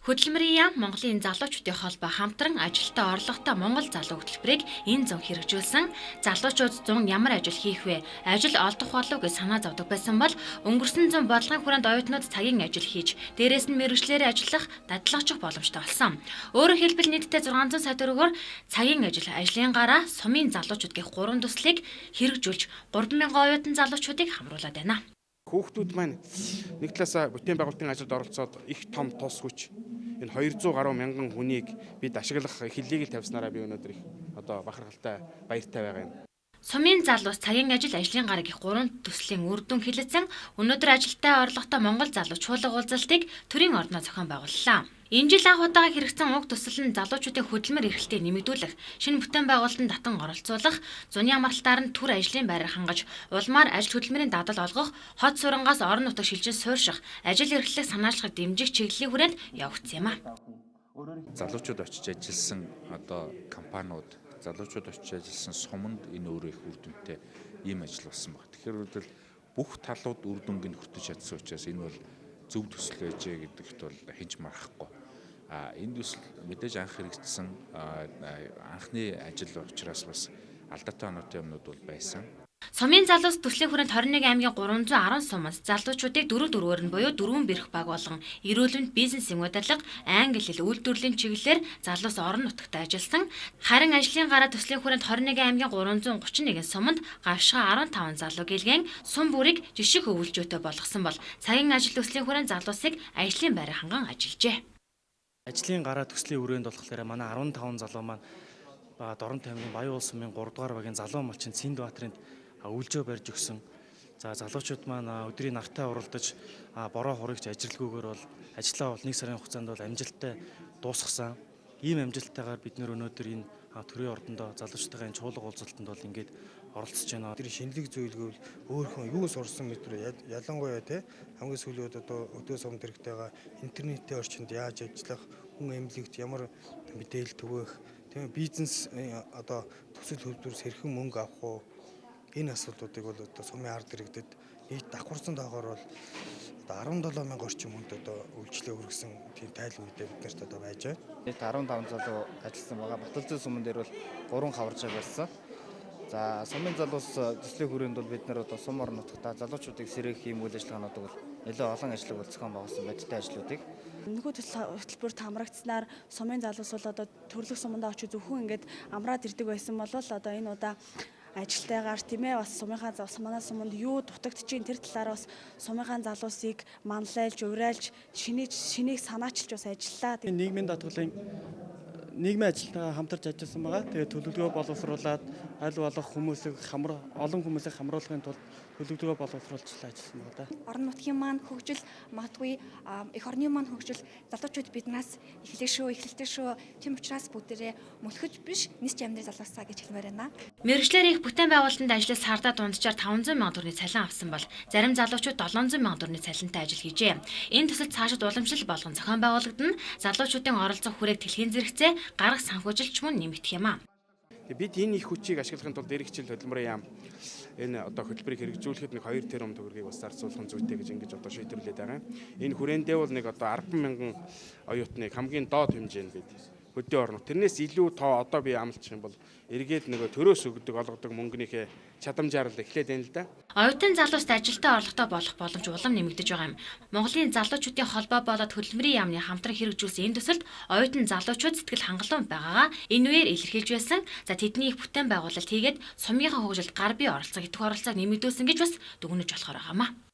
Хөдөлмөрийн яам Монголын залуучуудын холбоо хамтран ажилтаа орлоготой Монгол залуу хөтөлбөрийг энэ зун хэрэгжүүлсэн. Залуучууд зун ямар ажил хийх вэ? Ажил олдох болов гэж санаа зовдөг байсан бол өнгөрсөн зун бодлогын хүрээнд оюутнууд цагийн ажил хийж, дээрээс нь мэргэжлээрээ ажиллах, дадлагчих боломжтой болсон. Өөрөөр хэлбэл нийтдээ 600 сая төгрөгөөр цагийн ажил, ажлын гараа, сумын залуучууд гэх гурван төслийг хэрэгжүүлж 3000 оюутан залуучуудыг хамруулад байна. Хүүхдүүд маань нэг талаасаа бүтээн байгуулалтын ажилд оролцоод их том тус хүч энэ 200 гаруй мянган хүнийг бид ашиглах хиллийг л тавьснараа би өнөөдөр их одоо бахархалтай баяртай байгаа юм. Сумын залуус цагийн ажил, ажлын гараа гэх гурван төслийн үр дүн хэлэлцэн өнөөдөр ажилтаа орлоготой Монгол залуу чуулга уулзалтыг төрийн ордноо зохион байгууллаа. Энэ жил анх удаага хэрэгцсэн уг төсөл нь залуучуудын хөдөлмөр эрхлэлтийг нэмэгдүүлэх, шинэ бүтээн байгуулалтанд татан оролцуулах, зуны амралтаар нь төр ажлын байраар хангаж, улмаар ажил хөдөлмөрийн дадал олгох, хот сурангаас орон нутаг шилжин суурьших, ажил эрхлэлийг санаачлахыг дэмжих чиглэлийн хүрээнд явагдсан юм а. Залуучууд очиж ажилласан одоо компаниуд, залуучууд очиж ажилласан суманд энэ өөрөө их үр дүнтэй ийм ажил болсон баг. Тэгэхээр бол бүх талууд үр дүнг нь хүртэж чадсан учраас энэ бол зөв төсөл байжээ гэдэгт бол хинч мархахгүй. Энэ төсөл мэдээж анх хэрэгжсэн анхны ажил учраас бас алдаатай оноотой юмнууд бол байсан. Сумын залуус төслийн хүрээнд 21 аймгийн 310 сумаас залуучуудыг дөрөв дөрвөөр нь буюу дөрвөн бэрх баг болгон эрүүл мэнд, бизнесийн удирдлага, англи хэл, үйлдвэрлэлийн чиглэлээр залуус орон нутагт ажилласан. Харин ажлын гараа төслийн хүрээнд 21 аймгийн 331 суманд гавшгаа 15 залуу гэлгэн сум бүрийг жишг өвөлжөөтэй болгосон бол цагийн ажил төслийн хүрээнд залуусыг ажлын байраар ханган ажиллажээ. Ажлын гараа төслийн хүрээнд болохоор манай 15 залуу маань Дорнот аймгийн Баян улс сумын 3 дугаар багийн залуу малчин Цэндбаатарт өвлжөө барьж өгсөн. За залуучууд маань өдрийн нартай уралдаж бороо хуригч ажилгүйгээр бол ажлаа бол 1 сарын хугацаанд бол амжилттай дуусгасан. Ийм амжилттайгаар бид нөр өнөөдөр энэ төрийн ордондоо залуучтайгаа энэ чуулга уулзалтанд бол ингээд оролцож байна. Тэр шинэлэг зүйлгүүл өөрхөн юу сурсан мэтрээ ялангуяа те хамгийн сүүлийн одоо өдөө сум дэрэгтэйгээ интернетийн орчинд яаж ажиллах, хүн эмнэлэгт ямар мэдээлэл түгээх, тийм бизнес одоо төсөл хөтөлбөрөөс хэрхэн мөнгө авах уу, энэ асуудлуудыг бол одоо сумын ард иргэдэд нийт давхарсан тоогоор бол одоо 17 мянга орчим хүнд одоо үйлчлэг хүргэсэн тийм тайлан мэдээ бид нарт одоо байж байна. Нийт 15 залуу ажилласан байгаа. Баталзуу суман дээр бол 3 хаваржаа барьсан. За сумын залуус төслийн хүрээнд бол бид нар одоо сум орон нутагта залуучуудыг сэргээх ийм үйл ажиллагаануудыг бол нэлээд олон ажлыг бол зохион байгуулсан бодиттой ажлуудыг. Энэхүү төсөл хөтөлбөрт хамрагдсанаар сумын залуус бол одоо төрлөх сумандаа очиж зөвхөн ингээд амраад ирдэг байсан бол одоо энэ удаа ажилтайгаар тийм ээ бас сумынхаа манай суманд юу дутагдчихээн тэр талаар бас сумынхаа залуусыг манлайлж, урайлж, шинийг санаачилж бас ажиллаа. Нийгмийн даатгалын нийгмийн ажилтнаа хамтарч ажилласан байгаа. Тэгээд төлөвлөгөө боловсруулад аль болох хүмүүсийг олон хүмүүсийг хамруулахын тулд төлөвлөгөө боловсруулж ажилласан байгаа да. Орон нутгийн маань хөгжил магадгүй эх орны маань хөгжил залуучууд биднээс эхлэх шүү, эхлэлтэй шүү. Тийм учраас бүгдээрээ мөлхөж биш нисч амьдрал залуусаа гэж хэлмээр байна. Мэргэжлээр их бүтээн байгуулалтанд ажиллаж сардаа дунджаар 500 мянган төгрөгийн цалин авсан бол зарим залуучууд 700 мянган төгрөгийн цалинтай ажил хийжээ. Энэ төсөл цаашид уламжлал болгон зохион байгуулагдана. Залуучуудын оролцох хүрээг дэлхийн зэрэгцээ гарах санхүүжилт ч мөн нэмэгдэх юм а. Бид энэ их хүчийг ашиглахын тулд дэрэг хичээл хөдөлмөрийн яам энэ одоо хөтөлбөрийг хэрэгжүүлэхэд нэг 2 тэрбум төгрөгийг бас зарцуулах нь зүйтэй гэж ингэж одоо шийдвэрлээд байгаа юм. Энэ хүрээндээ бол нэг одоо 10 мянган оюутныг хамгийн доод хэмжээнд бид хөдөө орно. Тэрнээс илүү тоо одоо би амлчих юм бол эргээд нөгөө төрөөс өгдөг олгодог мөнгөнийхөө чадамжаар л эхлээд байна л да. Оюутан залууст ажилтаа орлоготой болох боломж улам нэмэгдэж байгаа юм. Монголын залуучуудын холбоо болоод хөдөлмөрийн яамны хамтран хэрэгжүүлсэн энэ төсөлд оюутан залуучууд сэтгэл хангалуун байгаагаа энэ үеэр илэрхийлж байсан. За тэдний их бүтээн байгуулалт хийгээд сумынхаа хөгжилд гар бие оролцох идэвх оролцоог нэмэгдүүлсэн гэж бас дүгнэж болохоор байгаа юм а.